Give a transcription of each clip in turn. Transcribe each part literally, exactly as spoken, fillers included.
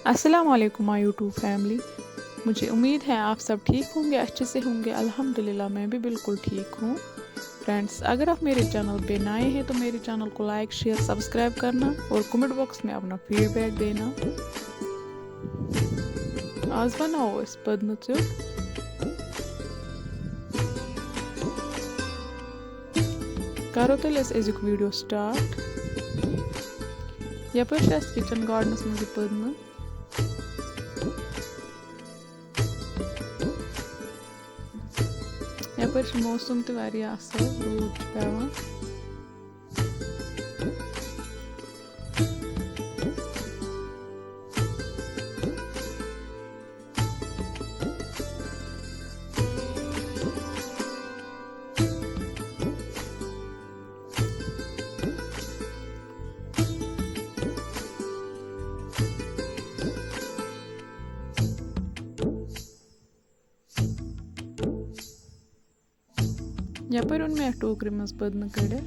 السلام علیکم مائی YouTube family, مجھے امید ہے آپ سب ٹھیک ہوں گے، اچھے سے ہوں گے۔ الحمدللہ، میں بھی بالکل ٹھیک ہوں۔ فرینڈز، اگر آپ میرے چینل پہ نئے ہیں تو میرے چینل کو لائک، شیئر، سبسکرائب کرنا اور کمنٹ باکس میں اپنا فیڈ بیک دینا۔ آز بناوو أسۍ پٔدنہٕ ژیوٚٹ۔ کرو تیٚلہِ أسۍ أزیُک ویٖڈیو سٹارٹ۔ یپٲرۍ چھِ اَسہِ کِچن گارڈنس منٛز یہِ پٔدنہٕ۔ یپٲرۍ چھُ موسم تہِ واریاہ اَصٕل، روٗد چھُ پٮ۪وان۔ یپٲرۍ اوٚن مےٚ یَتھ ٹوٗکرِ منٛز پٔدنہٕ کٔڑِتھ۔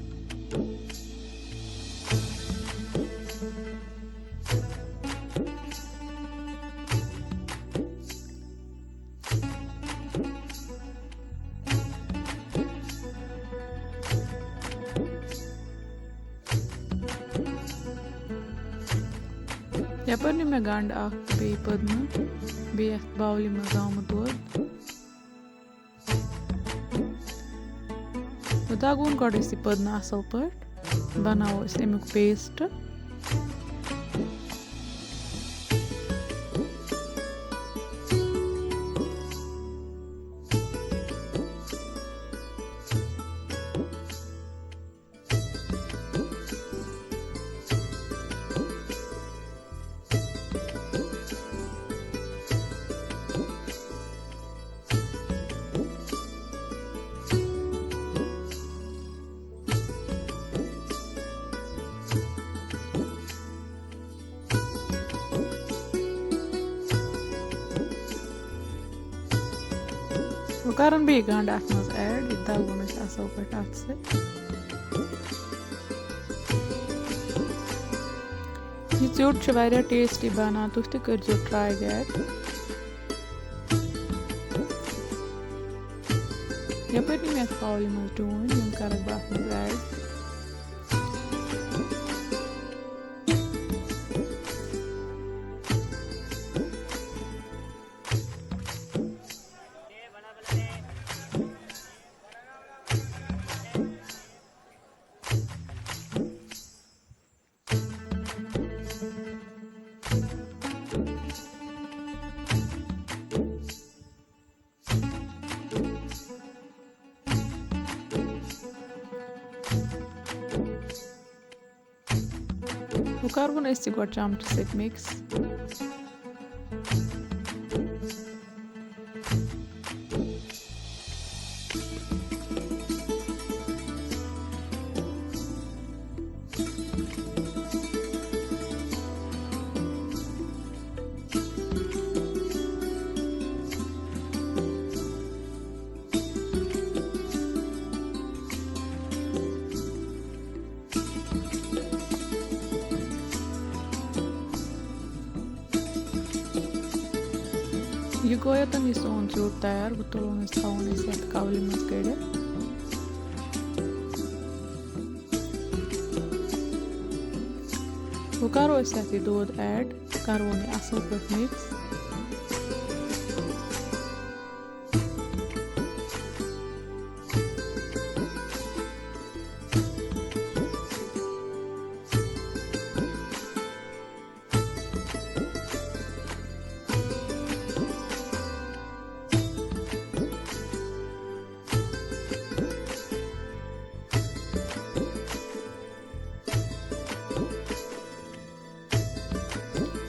یپٲرۍ نیوٗ مےٚ گنٛڈٕ اکھ تہٕ بیٚیہِ پٔدنہٕ، بیٚیہِ یَتھ باولہِ منٛز آمُت دۄد۔ وۄنۍ دَگون گۄڈٕ أسۍ یہِ پٔدنہٕ اَصٕل پٲٹھۍ، بَناوو أسۍ اَمیُک پیسٹ۔ وۄنۍ کرن بیٚیہِ گنٛڈٕ اَتھ منٛز ایڈ، یہِ تہِ دَگون أسۍ اَصٕل پٲٹھۍ اَتھٕ سۭتۍ۔ یہِ ژیوٚٹ چھِ واریاہ ٹیسٹی بَنان، تُہۍ تہِ کٔرۍزیو ٹراے گرِ۔ یپٲرۍ نہٕ مےٚ اَتھ پاولہِ منٛز ڈوٗنۍ، یِم کرکھ بہٕ اَتھ منٛز ایڈ۔ وۄنۍ کَرہون أسۍ یہِ گۄڈٕ چمچہٕ سۭتۍ مِکس۔ یہِ گوٚو یوٚتَن یہِ سون ژیوٚٹ تیار، وۄنۍ تُلون أسۍ، تھاوون أسۍ یَتھ کَولہِ منٛز کٔڑِتھ۔ وۄنۍ کَرو أسۍ یَتھ یہِ دۄد ایڈ، کَرون یہِ اَصٕل پٲٹھۍ مِکس۔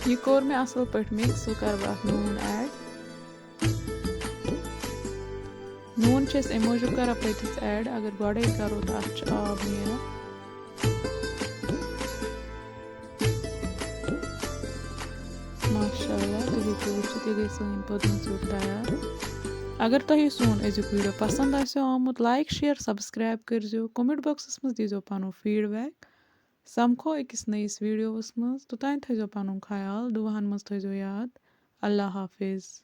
یہِ کوٚر مےٚ اَصٕل پٲٹھۍ مِکس، وۄنۍ کَرٕ بہٕ اَتھ نوٗن ایڈ۔ نوٗن چھِ أسۍ اَمہِ موٗجوٗب کَران پٔتِس ایڈ، اگر گۄڈَے کَرو تہٕ اَتھ چھُ آب نیران۔ ماشاء اللہ، تُہۍ ہیٚکِو وٕچھِتھ، یہِ گٔے سٲنۍ پٔدٕنۍ ژیوٚٹ تیار۔ اگر تۄہہِ سون أزیُک ویٖڈیو پَسنٛد آسیو آمُت، لایک، شیئر، سبسکرایب کٔرۍزیو، کمنٹ باکسَس منٛز دیٖزیو پَنُن فیٖڈ بیک۔ سَمکھو أکِس نٔیِس ویٖڈیووَس منٛز۔ توٚتام تھٲیزیو پَنُن خیال، دُعاہَن منٛز تھٲیزیو یاد۔ اللہ حافظ۔